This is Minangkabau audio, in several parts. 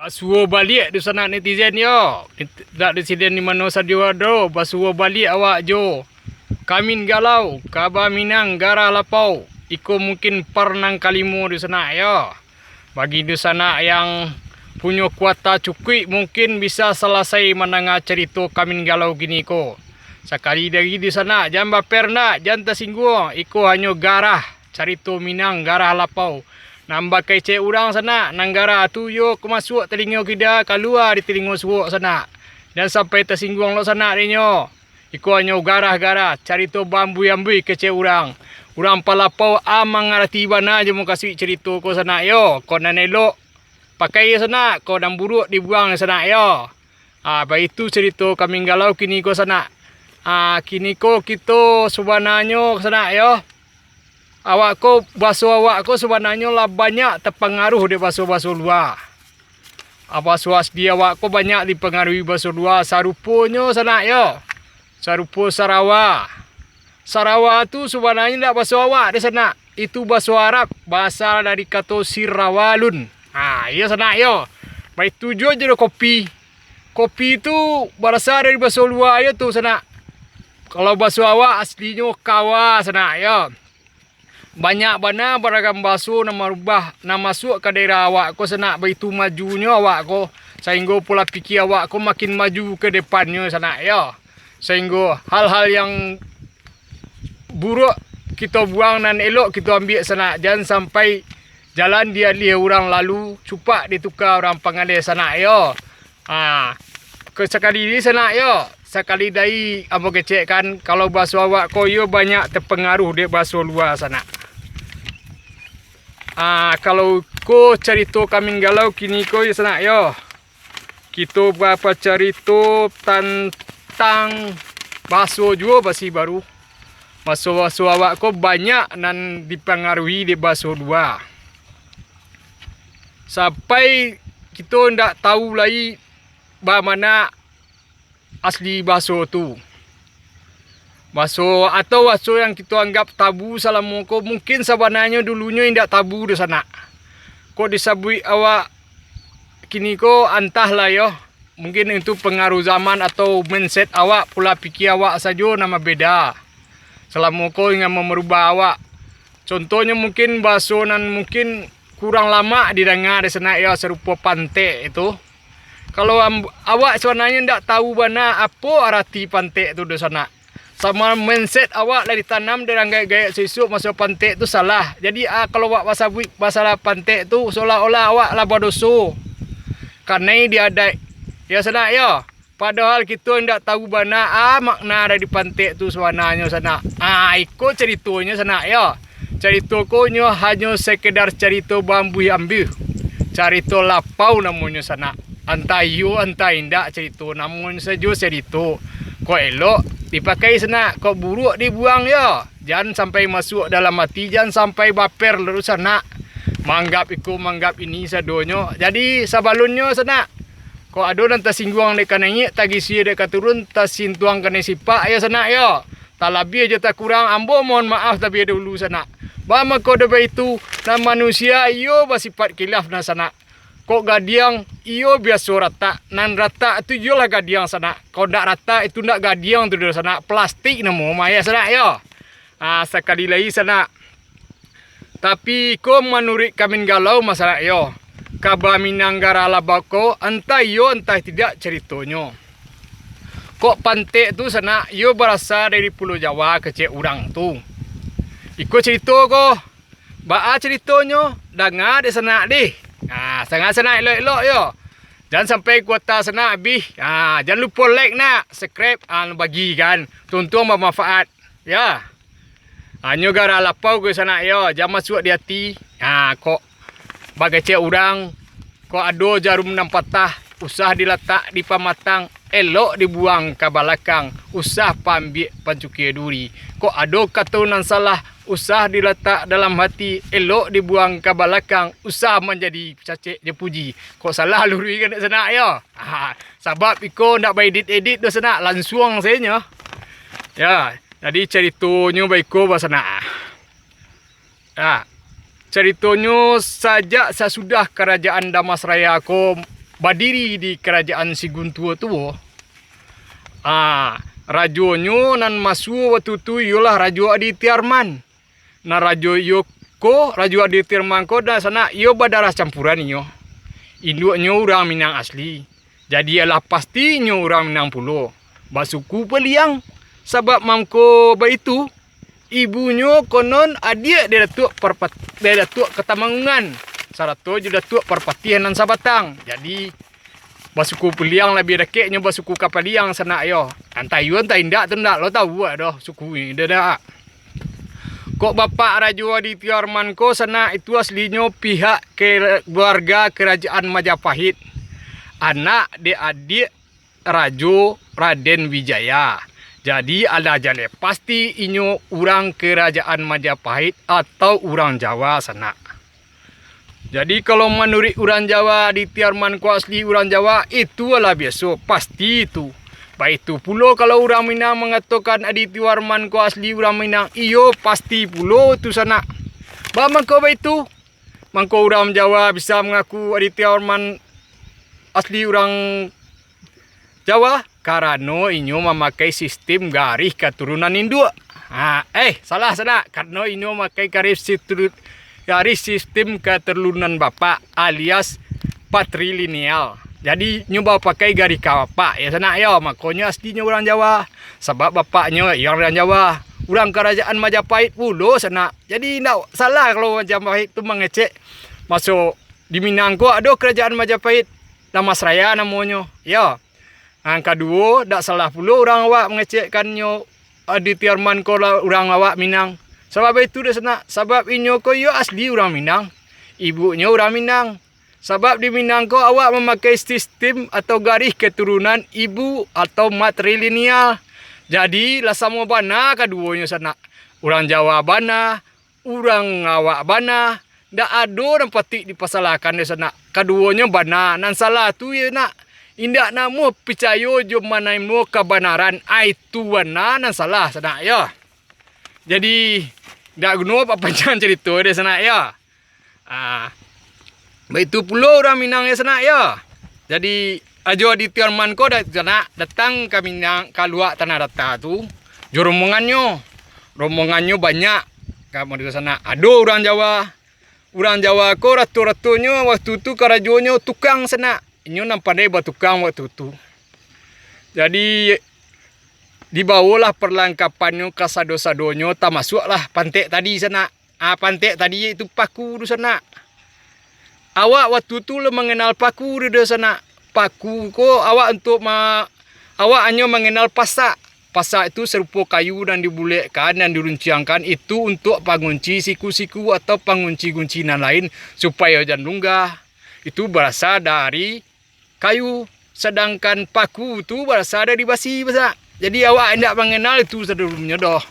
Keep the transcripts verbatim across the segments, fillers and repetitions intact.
Basuo baliak dunsanak netizen yo. Dak netizen di mano sajo ado, basuo baliak awak jo Kamin Galau, Kaba Minang Garah Lapau. Iko mungkin part nan kalimo dunsanak yo. Bagi dunsanak yang punyo kuota cukuik, mungkin bisa salasai mandanga carito Kamin Galau kini ko. Sakali lagi dunsanak, jan baper ndak, jan tasingguang, iko hanyo garah, carito Minang Garah Lapau. Nan bakecek urang sanak, nan garah tu yo ka masuak talingo kida, kalua di talingo suok sanak. Jan sampai tasingguang lo sanak dinyo. Iko hanyo garah-garah, carito baambui-ambui kecek urang. Urang palapau a mangarati bana jo mukasuik carito ko sanak yo. Ko nan elok pakai yo sanak, ko nan buruak dibuang yo sanak yo. Ah, baitu carito Kamin Galau kini ko sanak. Ah, kini ko kito sabananyo sanak yo. Awak ko, baso awak ko sabananyo lah banyak tapangaruh dek baso-baso lua. Ah, baso asli awak ko banyak dipangaruhi baso lua, saruponyo sanak yo. Sarupo sarawa. Sarawa tu sabananyo indak baso awak dek sanak. Itu baso Arab, barasa dari kato sirawalun. Ha, iyo sanak yo. Baitu juo jo kopi. Kopi tu barasa dari baso lua yo tu sanak. Kalau baso awak aslinyo kawa sanak yo. Banyak bana baragam baso nan marubah, nan masuak ka daerah awak ko sanak, baitu majunyo awak ko, sainggo pola pikia awak ko makin maju ka depannyo sanak yo. Sainggo hal-hal yang buruak kito buang, nan elok kito ambiak sanak, jan sampai jalan dialiah urang lalu, cupak dituka urang pangaleh sanak yo. Ha, ko sakali ni sanak yo, sakali lai ambo kecek kan, kalau baso awak ko yo banyak tapangaruh dek baso lua sanak. Ha, kalau ko carito Kamin Galau kini ko yo sanak yo, kito bapacarito tantang baso juo basi baru. Baso-baso awak ko banyak nan dipangaruhi dek baso lua. Sampai kito ndak tahu lai bamana asli baso tu. Baso atau baso yang kito anggap tabu salamo ko, mungkin sabananyo dulunyo indak tabu doh sanak. Kok disabuik awak kini ko, antahlah yo. Mungkin itu pangaruh zaman atau mindset awak, pola pikia awak sajo nan babeda. Salamo ko ingan mamarubah awak. Contohnyo mungkin baso nan mungkin kurang lamak didanga dek sanak yo, sarupo pantek itu. Kalau am-, awak sabananyo ndak tahu bana apo arati pantek tu doh sanak. Samo mindset awak lah ditanam dari gaek-gaek sisuak maso pantek tu salah. Jadi, ah, kalau awak basabuik masalah pantek tu, seolah-olah awak lah badoso. Kanai di adaik. Yo sanak yo. Padahal kito indak tahu bana, ah, makna dari pantek tu sabananyo sanak. Ah, iko caritonyo sanak yo. Carito ko nyo hanyo sekedar carito baambuih-ambuih. Carito lapau namonyo sanak. Antah iyo, antah indak carito, namonyo sajo carito. Kok elok dipakai sanak, kok buruak dibuang yo. Jan sampai masuak dalam ati, jan sampai baper lo sanak. Manganggap iko, manganggap ini sadonyo. Jadi sabalunnyo sanak, kok ado nan tasingguang dek ka naiak, tagisia dek ka turun, tasintuang kanai sipak yo sanak yo. Talabiah jo takurang, ambo mohon maaf talabiah dahulu sanak. Bamako dek baitu, nan manusia iyo basipat kilaf nan sanak. Kok gadiang iyo biaso ratak, nan ratak tu iyolah gadiang sanak. Kok ndak ratak itu ndak gadiang tu doh sanak, plastik namo mah yo sanak yo. Ah, sakali lai sanak. Tapi ko manuruik Kamin Galau masalah yo, kaba Minang Garah Lapau ko, antah iyo antah tidak caritonyo. Kok pantek tu sanak, iyo barasa dari Pulau Jawa kecek urang tu. Iko carito ko, baa caritonyo, danga dek sanak deh. Ha, sanga sanak elok-elok yo. Jan sampai kuota sanak abih. Ha, jan lupo like nak, subscribe, ha, bagi kan. Tuntung bamanfaat. Ya. Ha, nyo garah lapau ko sanak yo, jan masuak di ati. Ha, kok bagecek urang, kok ado jarum nan patah, usah dilatak di pamatang, elok dibuang ka balakang, usah paambiak pancukia duri. Kok ado kato nan salah, usah dilatak dalam hati, elok dibuang ka balakang, usah manjadi cacek jo puji. Kok salah luruihkan dek sanak yo. Ha, sabab iko ndak baedit-edit doh sanak, lansuang sajo. Ya, jadi caritonyo baiko basanak. Ha, caritonyo sajak sasudah Karajaan Damasraya ko badiri di Karajaan Siguntuo Tuo, ah, rajonyo nan masuo waktu tu iyolah Rajo Aditya Arman. Nah, rajo iyo ko, Rajo Aditya Arman ko, dah sanak, iyo badarah campuran inyo. Induaknyo urang Minang asli. Jadi, alah pasti inyo urang Minang pulo. Basuku Peliang. Sabab mangko baitu, ibunyo konon adiak dari Datuak Parpat-, dari Datuak Katamanggungan, sarato jo Datuak Parpatiah Nan Sabatang. Jadi, basuku Peliang labiah dakeknyo basuku ka Paliang sanak yo. Antah iyo, antah indak tu ndak lo tahu awak doh suku ni, dah dak. Kok bapak Rajo Aditya Arman ko sanak itu aslinyo pihak keluarga Kerajaan Majapahit. Anak dek adiak Rajo Raden Wijaya. Jadi, alah jaleh pasti inyo urang Kerajaan Majapahit atau urang Jawa sanak. Jadi, kalau manuruik urang Jawa, Aditya Arman ko asli urang Jawa, itu alah biaso, pasti itu. Baitu pulo kalau urang Minang mangatokan Aditya Arman ko asli urang Minang, iyo pasti pulo tu sanak. Ba mangko baitu, mangko urang Jawa bisa mangaku Aditya Arman asli urang Jawa, karano inyo mamakai sistim garih katurunan induak. Ha, eh, salah, salah. Karano inyo mamakai garih situ-, garih sistim katurunan bapak alias patrilineal. Jadi, nyo bapakai garih ka bapak, ya sanak, ya. Makonyo aslinyo urang Jawa. Sabab bapaknyo, ya, urang Jawa. Urang Karajaan Majapahit pulo, sanak. Jadi, ndak salah kalau Majapahit tu mangecek maso di Minang ko ado Karajaan Majapahit, Dharmasraya namonyo. Ya. Nan kaduo, dak salah pulo urang awak mangecekkannyo Aditya Arman ko lah urang awak Minang. Sabab itu dek sanak, sabab inyo ko iyo asli urang Minang. Ibunyo urang Minang. Sabab di Minang ko awak mamakai sistim atau garih keturunan ibu atau matrilineal. Jadi, lah samo bana kaduonyo sanak. Urang Jawa bana, urang awak bana, ndak ado nan patuik dipasalahkan dek sanak. Kaduonyo bana, nan salah tu iyo nak, indak namuah picayo jo manarimo kabanaran, ai tu bana nan salah sanak yo. Jadi, ndak guno papanjang carito dek sanak yo. Ah, baitu pulo urang Minang yo sanak yo. Jadi, Rajo Aditya Arman ko da-, sanak datang ka Minang, ka luak Tanah Data tu, jo rombongannyo. Rombongannyo banyak, ka Madura sanak. Ado urang Jawa. Urang Jawa ko rato-ratonyo waktu tu karajonyo tukang sanak. Inyo nan pandai batukang waktu tu. Jadi, dibawolah parlangkapannyo kasado-sadonyo, tamasuaklah pantek tadi sanak. Ah, pantek tadi, yaitu paku tu sanak. Awak waktu tu lah manganal paku tu doh sanak. Paku ko awak untuak ma-, awak hanyo manganal pasak. Pasak itu sarupo kayu nan dibulekkan, nan dirunciangkan, itu untuak pangunci siku-siku atau pangunci-ngunci nan lain, supayo jan lunggah. Itu barasa dari kayu, sadangkan paku tu barasa dari basi, sanak. Jadi, awak indak manganal itu sadulunyo doh.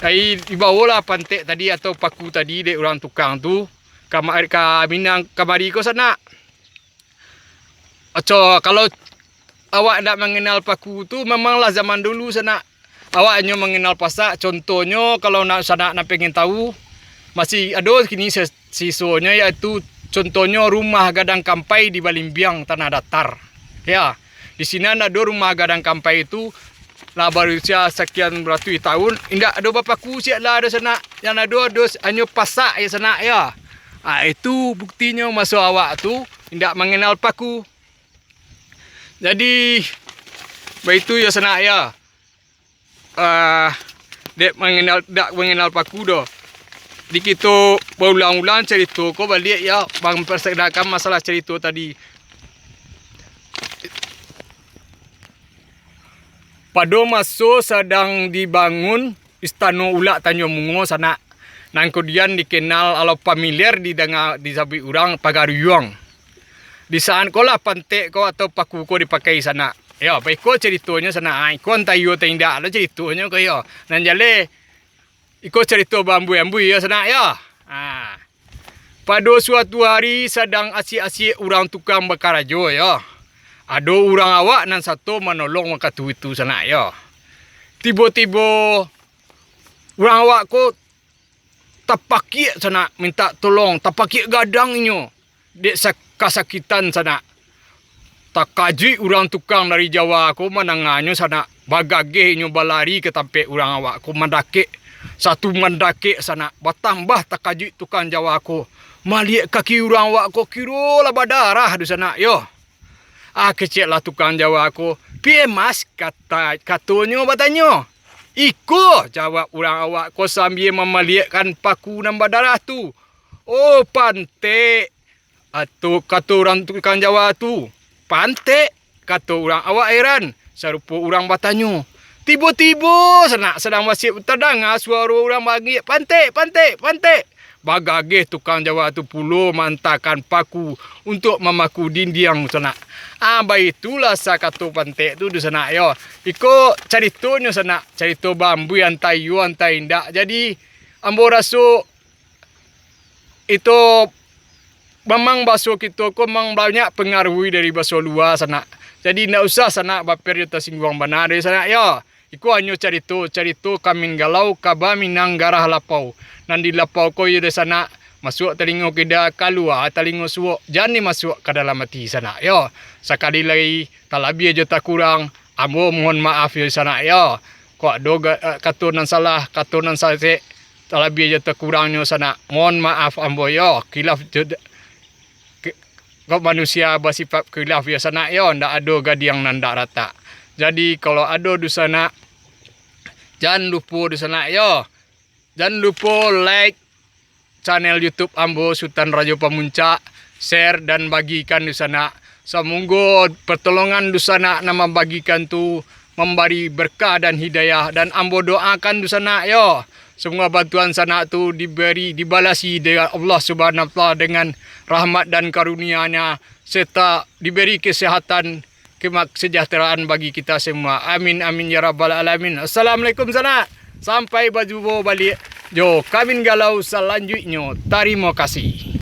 Jadi, dibawolah pantek tadi atau paku tadi dek urang tukang tu ka ma-, ka Minang kamari ko sanak. Aco, kalau awak indak manganal paku tu, memanglah zaman dulu sanak. Awak hanyo manganal pasak, contohnyo, kalau nak sanak nak pengen tahu, masih ado kini se-, sisonyo, yaitu contohnyo rumah gadang kampai di Balimbiang, Tanah Datar. Ya, di sinan ado rumah gadang kampai tu lah barusia sakian ratuih tahun, indak ado bapaku siak lah ado sanak. Yang ado, ado s-, hanyo pasak ya sanak ya. Ah, itu buktinyo maso awak tu indak manganal paku. Jadi, baitu ya sanak ya. Ah, dek manganal, dak manganal paku doh. Di kito baulang-ulang carito ko baliak ya, mampersaudarakan masalah carito tadi. Pado maso sadang dibangun Istano Ulak Tanjuang Bungo sanak, nan kudian dikenal atau familiar didanga disabuik urang Pagaruyuang. Di saat ko lah pantek ko atau paku ko dipakai sanak. Yo, baiko caritonyo sanak. Ha, iko antah iyo atau indak lo caritonyo ko yo. Nan jaleh, iko carito baambui-ambui yo sanak yo. Ha. Pado suatu hari sadang asiak-asiak urang tukang bakarajo yo. Ado urang awak nan sato manolong wakatu itu sanak yo. Tibo-tibo urang awak ko tapakiak sanak mintak tolong, tapakiak gadang inyo, dek sa-, kasakitan sanak. Takajuik urang tukang dari Jawa ko mandanganyo sanak, bagageh inyo balari ka tampek urang awak ko mandakek. Satu mandakek sanak, batambah takajuik tukang Jawa ko. Maliek kaki urang awak ko kiro lah badarah tu sanak yo. Ah, keceklah tukang Jawa ko. "Piye mas?" kata, katonyo batanyo. "Iko," jawab urang awak ko sambia mamaliekkan paku nan badarah tu. "Oh, pantek," atau kato urang tukang Jawa tu. "Pantek?" kato urang awak heran, sarupo urang batanyo. Tibo-tibo sanak sadang basiap tadanga suaro urang mangiak, "Pantek, pantek, pantek!" Bagageh tukang Jawa tu pulo maantakan paku untuak mamaku dindiang sanak. Ah, baitulah sakato pantek tu dunsanak yo. Iko caritonyo sanak, carito bambuih antah iyo antah indak. Jadi, ambo raso itu mamang baso kito ko mamang banyak pangaruh dari baso lua sanak. Jadi, indak usah sanak baper jo tasingguang bana deh sanak yo. Iko hanyo carito, carito Kamin Galau, Kaba Minang Garah Lapau. Nan di lapau ko iyo deh sanak, masuak talingo kida, kalua talingo suok, jan dimasuak ka dalam ati sanak yo. Sakali lai, talabiah jo takurang, ambo mohon maaf yo sanak yo. Kok ado ga-, eh, kato nan salah, kato nan sasek, talabiah jo takurangnyo sanak, mohon maaf ambo yo. Khilaf jo, ke-, kok manusia basipaik khilaf yo sanak yo, ndak ado gadiang nan ndak ratak. Jadi, kalau ado dunsanak, jan lupo dunsanak yo. Jan lupo like channel YouTube ambo Sutan Rajo Pamuncak, share dan bagikan dunsanak. Samonggo pertolongan dunsanak nan mambagikan tu mambari berkah dan hidayah, dan ambo doakan dunsanak yo. Semua bantuan sanak tu diberi, dibalasi dek Allah Subhanahu wa Taala dengan rahmat dan karunia-Nya, serta diberi kesehatan, kemaksejateraan bagi kita semua. Amin, amin, ya rabbal alamin. Assalamualaikum sanak. Sampai bajumpa baliak jo Kamin Galau salanjuiknyo. Tarimo kasih.